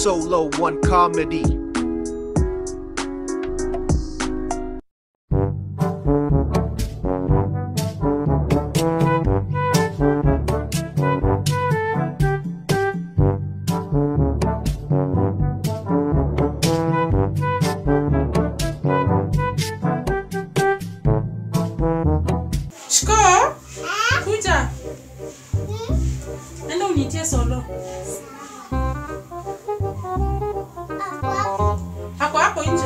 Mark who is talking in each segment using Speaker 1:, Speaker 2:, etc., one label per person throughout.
Speaker 1: Solo One Comedy.
Speaker 2: Shiko, kuja. Enda unitie Solo. Ako hapo nje.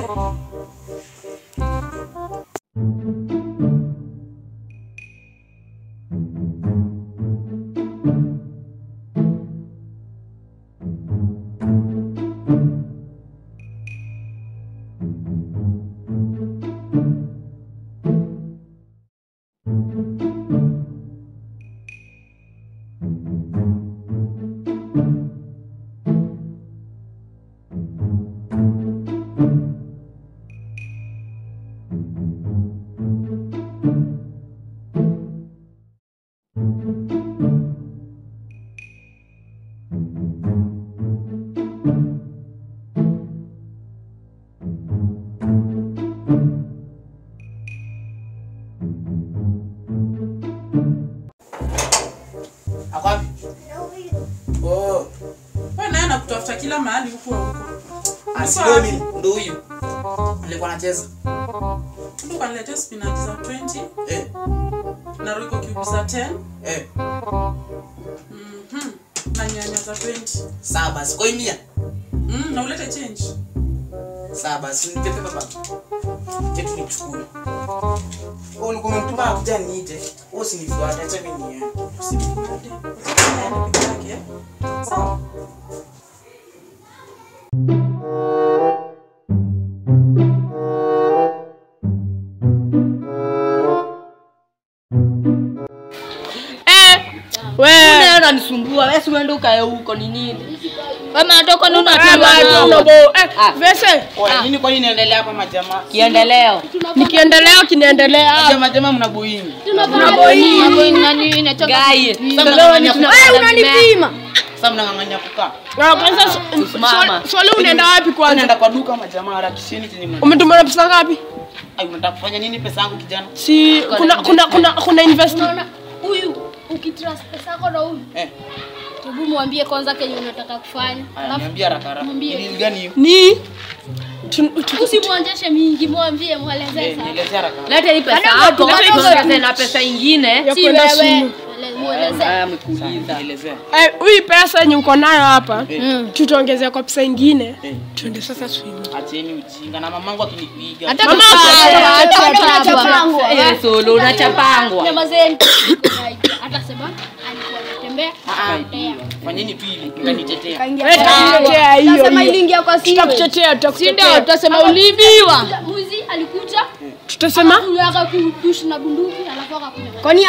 Speaker 3: Oh.
Speaker 2: Wewe naye anakutafuta kila mahali huko huko.
Speaker 3: Asio mimi ndo huyu. Nilikuwa nacheza.
Speaker 2: Ndio kaniletea spinach za 20.
Speaker 3: Eh.
Speaker 2: Na Royco cubes za 10.
Speaker 3: Eh.
Speaker 2: Na nyanya za 20.
Speaker 3: Sawa basi, kwa 100.
Speaker 2: Na ulete change.
Speaker 3: Sawa basi, nipe baba. Chetu nichukue. Wewe ulikuwa unatuma kuja niite. Wewe usinifuate, acha mimi niende.
Speaker 2: Usinifuate. Acha peke yake. Sawa.
Speaker 4: Wewe unanisumbua. Wewe si uende ukae huko ni nini? Wewe matoka nini unataka?
Speaker 5: Vese.
Speaker 3: Kwa nini kwa nini inaendelea hapa majamaa?
Speaker 4: Kiendeleo.
Speaker 5: Nikiendelea kinaendelea.
Speaker 3: Majamaa mnaboini.
Speaker 4: Tunaboini nani inachoka.
Speaker 5: Wewe unanipima.
Speaker 3: Sasa mnang'ang'ania kukaa.
Speaker 5: Na kwanza swali unaenda wapi kwanza?
Speaker 3: Naenda kwa duka majamaa, harakisheni chenye mna.
Speaker 5: Umetuma na pesa ngapi?
Speaker 3: Ai, unataka kufanya nini pesa yangu kijana?
Speaker 5: Si kuna invest.
Speaker 6: Unaona huyu ukitrust pesa yako na huyu.
Speaker 3: Eh.
Speaker 6: Hebu mwambie kwanza kenye unataka kufanya.
Speaker 3: Alafu niambie haraka haraka. Ni deal gani hiyo?
Speaker 5: Ni
Speaker 6: usimwonjeshe mingi, mwambie mwelezee sana.
Speaker 3: Nielezee haraka.
Speaker 4: Leta hii pesa hapo, tuongeze na pesa ingine.
Speaker 5: Ya kwenda simu.
Speaker 6: Muelezee.
Speaker 4: Amekuuliza.
Speaker 3: Nielezee.
Speaker 5: Huyu pesa yenye uko nayo hapa, tutaongezea kwa pesa ingine. Tuende sasa swim.
Speaker 3: Acheni ujinga na mamangu akinipiga.
Speaker 4: Hata mama unachapangwa. Eh, Solo unachapangwa.
Speaker 6: Nyamazeni. Atasema alikuwa anatembea.
Speaker 3: Fanyeni tu hivi, mtanitetea.
Speaker 5: Wewe tutakutetea hiyo.
Speaker 6: Tutasema iliingia kwa simu.
Speaker 5: Tutakutetea, tutakutetea.
Speaker 4: Ndio, tutasema ulibiwa.
Speaker 6: Mwizi alikuja.
Speaker 5: Tutasema
Speaker 6: akakupush na bunduki alafu akakunyang'anya.
Speaker 5: Kwani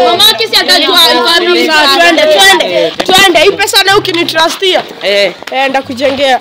Speaker 4: mamake si atajua
Speaker 5: kabisa. Twende. Twende. Hii pesa leo ukinitrustia.
Speaker 3: Eh.
Speaker 5: Ndakujengea.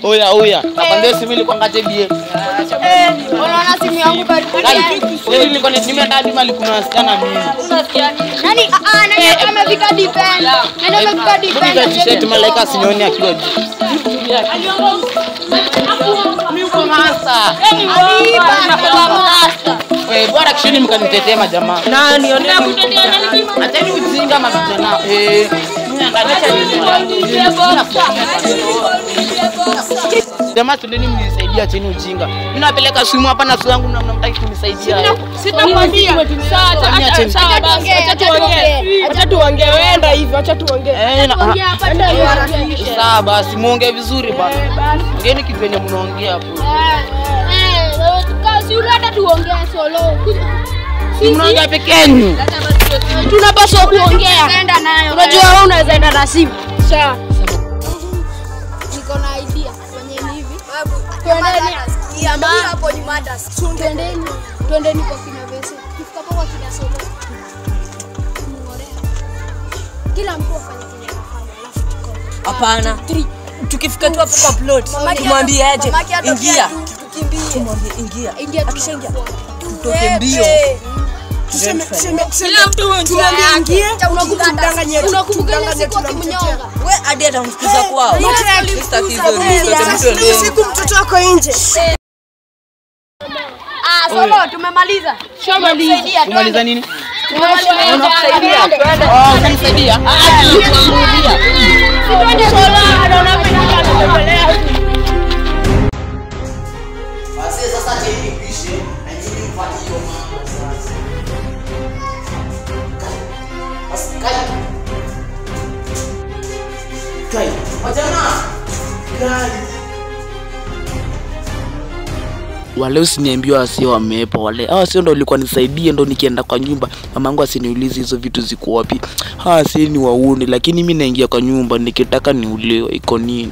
Speaker 3: Oya oya, nakwambia simu ilikuwa ngate bie.
Speaker 7: Unaona simu yangu bado.
Speaker 3: Wewe nilikuwa nimeenda hadi mali kuna wasichana mimi.
Speaker 7: Unasikia nini? Nani nani amefika depend? Nani amefika depend?
Speaker 3: T-shirt malaika sinyoni akiwa juu. Mimi uko master.
Speaker 7: Aliba na master.
Speaker 3: Wewe Shini mkanitetea majamaa.
Speaker 5: Nani
Speaker 3: Acheni ujinga mavijana. Eh, jamaa tuleni mnisaidia, acheni ujinga. Mimi napeleka simu hapa na simu yangu na mnamtaki kunisaidia.
Speaker 5: Sitakwambia. Sawa basi, acha tuongee. Acha tuongee, wewe hivyo, acha tuongee.
Speaker 3: Sawa basi, muongee vizuri bana. Ongeeni kitu yenye mnaongea hapo.
Speaker 6: Kazi yule hata tuongee solo.
Speaker 3: Mnaongea peke yenu.
Speaker 7: Tunapaswa kuongea. Unajua wewe unaweza enda na simu.
Speaker 6: Sawa. Niko na idea. Fanyeni hivi. Twendeni. Twendeni kwa kina Vese. Tukifika hapo kwa kina Solo. Tungorea. Kila mtu afanye kile anafanya alafu tuko.
Speaker 1: Hapana. Tukifika tu hapo kwa plot, tumwambie aje ingia. Tumwambie ingia. Akishaingia tutoke mbio.
Speaker 5: Tuseme kila mtu tumwambie ingie.
Speaker 6: Unakumbuka ile siku akimnyonga?
Speaker 1: Wewe hadi atamfukuza kwao.
Speaker 5: Siku mtoto wako nje.
Speaker 7: Ah, solo tumemaliza.
Speaker 5: Shamaliza.
Speaker 3: Kumaliza nini?
Speaker 7: Tumemaliza.
Speaker 3: Oh, unanisaidia? Ah,
Speaker 5: Twende solo, anaona penda anatembelea.
Speaker 3: Basi sasa cheni pishe na nyinyi mfuate hiyo mambo sasa. Basi kai. Kai. Wajana. Kai. Wale usiniambiwa wasio wameepa wale. Hawa sio ndo walikuwa nisaidie ndo nikienda kwa nyumba. Mamangu asiniulize hizo vitu ziko wapi. Hawa si ni wauni lakini mimi naingia kwa nyumba nikitaka niulewe iko nini?